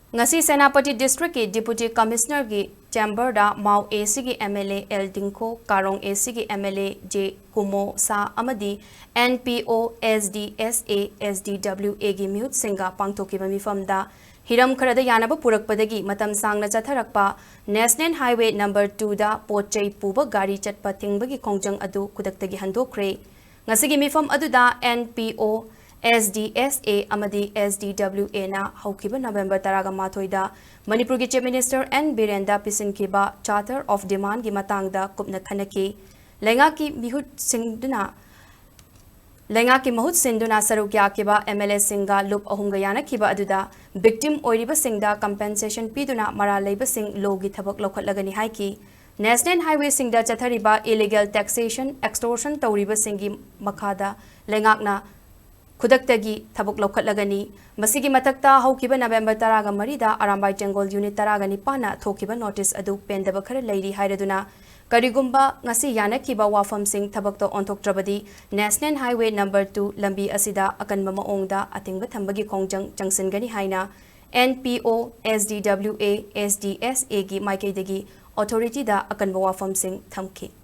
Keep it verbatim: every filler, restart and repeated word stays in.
ꯉꯁꯤ ꯁꯦꯅꯥꯄꯇꯤ ꯗꯤꯁꯇ꯭ꯔꯤꯛꯀꯤ ꯗꯤꯄꯨꯇꯤ ꯀꯃꯤꯁꯅꯔꯒꯤ ꯆꯦꯝꯕꯔꯗ ꯃꯥꯎ ꯑꯦ ꯁꯤꯒꯤ ꯑꯦꯝ ꯑꯦꯜ ꯑꯦ ꯑꯦꯜ ꯗꯤꯡꯈꯣ, ꯀꯥꯔꯣꯡ ꯑꯦ ꯁꯤꯒꯤ ꯑꯦꯝ ꯑꯦꯜ ꯑꯦ ꯖꯦ ꯀꯨꯃꯣ ꯁꯥ ꯑꯃꯗꯤ ꯑꯦꯟ ꯄꯤ ꯑꯣ, ꯑꯦꯁ ꯗꯤ ꯑꯦꯁ ꯑꯦ, ꯑꯦꯁ ꯗꯤ ꯗꯕ꯭ꯂꯤꯎ ꯑꯦꯒꯤ ꯃꯤꯍꯨꯠꯁꯤꯡꯒ ꯄꯥꯡꯊꯣꯛꯈꯤꯕ ꯃꯤꯐꯝꯗ ꯍꯤꯔꯝ ꯈꯔꯗ ꯌꯥꯅꯕ ꯄꯨꯔꯛꯄꯗꯒꯤ ꯃꯇꯝ ꯁꯥꯡꯅ ꯆꯠꯊꯔꯛꯄ ꯅꯦꯁꯅꯦꯜ ꯍꯥꯏꯋꯦ ꯅꯝꯕꯔ ꯇꯨꯗ ꯄꯣꯠ ꯆꯩ ꯄꯨꯕ ꯒꯥꯔꯤ ꯆꯠꯄ ꯊꯤꯡꯕꯒꯤ ꯈꯣꯡꯖꯪ ꯑꯗꯨ ꯈꯨꯗꯛꯇꯒꯤ ꯍꯟꯗꯣꯛꯈ꯭ꯔꯦ꯫ ꯉꯁꯤꯒꯤ ꯃꯤꯐꯝ ꯑꯗꯨꯗ ꯑꯦꯟ ꯄꯤ ꯑꯣ, ꯑꯦꯁ ꯗꯤ ꯑꯦꯁ ꯑꯦ ꯑꯃꯗꯤ ꯑꯦꯁ ꯗꯤ ꯗꯕ꯭ꯂꯤꯎ ꯑꯦꯅ ꯍꯧꯈꯤꯕ ꯅꯕꯦꯝꯕꯔ ꯇꯔꯥꯃꯥꯊꯣꯏꯗ ꯃꯅꯤꯄꯨꯔꯒꯤ ꯆꯤꯐ ꯃꯤꯅꯤꯁꯇꯔ ꯑꯦꯟ ꯕꯤꯔꯦꯟꯗ ꯄꯤꯁꯤꯟꯈꯤꯕ ꯆꯥꯔꯇꯔ ꯑꯣꯐ ꯗꯤꯃꯥꯟꯒꯤ ꯃꯇꯥꯡꯗ ꯀꯨꯞꯅ ꯈꯟꯅꯈꯤ꯫ ꯂꯩꯉꯥꯛꯀꯤ ꯃꯤꯍꯨꯠꯁꯤꯡꯗꯨꯅ, ꯂꯩꯉꯥꯛꯀꯤ ꯃꯍꯨꯠ ꯁꯤꯟꯗꯨꯅ ꯁꯔꯨꯛ ꯌꯥꯈꯤꯕ ꯑꯦꯝ ꯑꯦꯜ ꯑꯦꯁꯤꯡꯒ ꯂꯨꯞ ꯑꯍꯨꯝꯒ ꯌꯥꯅꯈꯤꯕ ꯑꯗꯨꯗ ꯚꯤꯛꯇꯤꯝ ꯑꯣꯏꯔꯤꯕꯁꯤꯡꯗ ꯀꯝꯄꯦꯟꯁꯦꯁꯟ ꯄꯤꯗꯨꯅ ꯃꯔꯥꯜ ꯂꯩꯕꯁꯤꯡ ꯂꯣꯒꯤ ꯊꯕꯛ ꯂꯧꯈꯠꯂꯒꯅꯤ ꯍꯥꯏꯈꯤ꯫ ꯅꯦꯁꯅꯦꯜ ꯍꯥꯏꯋꯦꯁꯤꯡꯗ ꯆꯠꯊꯔꯤꯕ ꯏꯂꯤꯒꯦꯜ ꯇꯦꯛꯁꯦꯁꯟ, ꯑꯦꯛꯁꯇꯣꯔꯁꯟ ꯇꯧꯔꯤꯕꯁꯤꯡꯒꯤ ꯃꯈꯥꯗ ꯂꯩꯉꯥꯛꯅ ꯈꯨꯗꯛꯇꯒꯤ ꯊꯕꯛ ꯂꯧꯈꯠꯂꯒꯅꯤ꯫ ꯃꯁꯤꯒꯤ ꯃꯊꯛꯇ ꯍꯧꯈꯤꯕ ꯅꯕꯦꯝꯕꯔ ꯇꯔꯥꯒ ꯃꯔꯤꯗ ꯑꯔꯥꯝꯕꯥꯏ ꯇꯦꯡꯒꯣꯜ ꯌꯨꯅꯤꯠ ꯇꯔꯥꯒ ꯅꯤꯄꯥꯟꯅ ꯊꯣꯛꯈꯤꯕ ꯅꯣꯇꯤꯁ ꯑꯗꯨ ꯄꯦꯟꯗꯕ ꯈꯔ ꯂꯩꯔꯤ ꯍꯥꯏꯔꯗꯨꯅ, ꯀꯔꯤꯒꯨꯝꯕ ꯉꯁꯤ ꯌꯥꯅꯈꯤꯕ ꯋꯥꯐꯝꯁꯤꯡ ꯊꯕꯛꯇ ꯑꯣꯟꯊꯣꯛꯇ꯭ꯔꯕꯗꯤ ꯅꯦꯁꯅꯦꯜ ꯍꯥꯏꯋꯦ ꯅꯝꯕꯔ ꯇꯨ ꯂꯝꯕꯤ ꯑꯁꯤꯗ ꯑꯀꯟꯕ ꯃꯑꯣꯡꯗ ꯑꯊꯤꯡꯕ ꯊꯝꯕꯒꯤ ꯈꯣꯡꯖꯪ ꯆꯪꯁꯤꯟꯒꯅꯤ ꯍꯥꯏꯅ ꯑꯦꯟ ꯄꯤ ꯑꯣ, ꯑꯦꯁ ꯗꯤ ꯗꯕ꯭ꯂꯤꯎ ꯑꯦ, ꯑꯦꯁ ꯗꯤ ꯑꯦꯁ ꯑꯦꯒꯤ ꯃꯥꯏꯀꯩꯗꯒꯤ ꯑꯣꯊꯣꯔꯤꯇꯤꯗ ꯑꯀꯟꯕ ꯋꯥꯐꯝꯁꯤꯡ ꯊꯝꯈꯤ꯫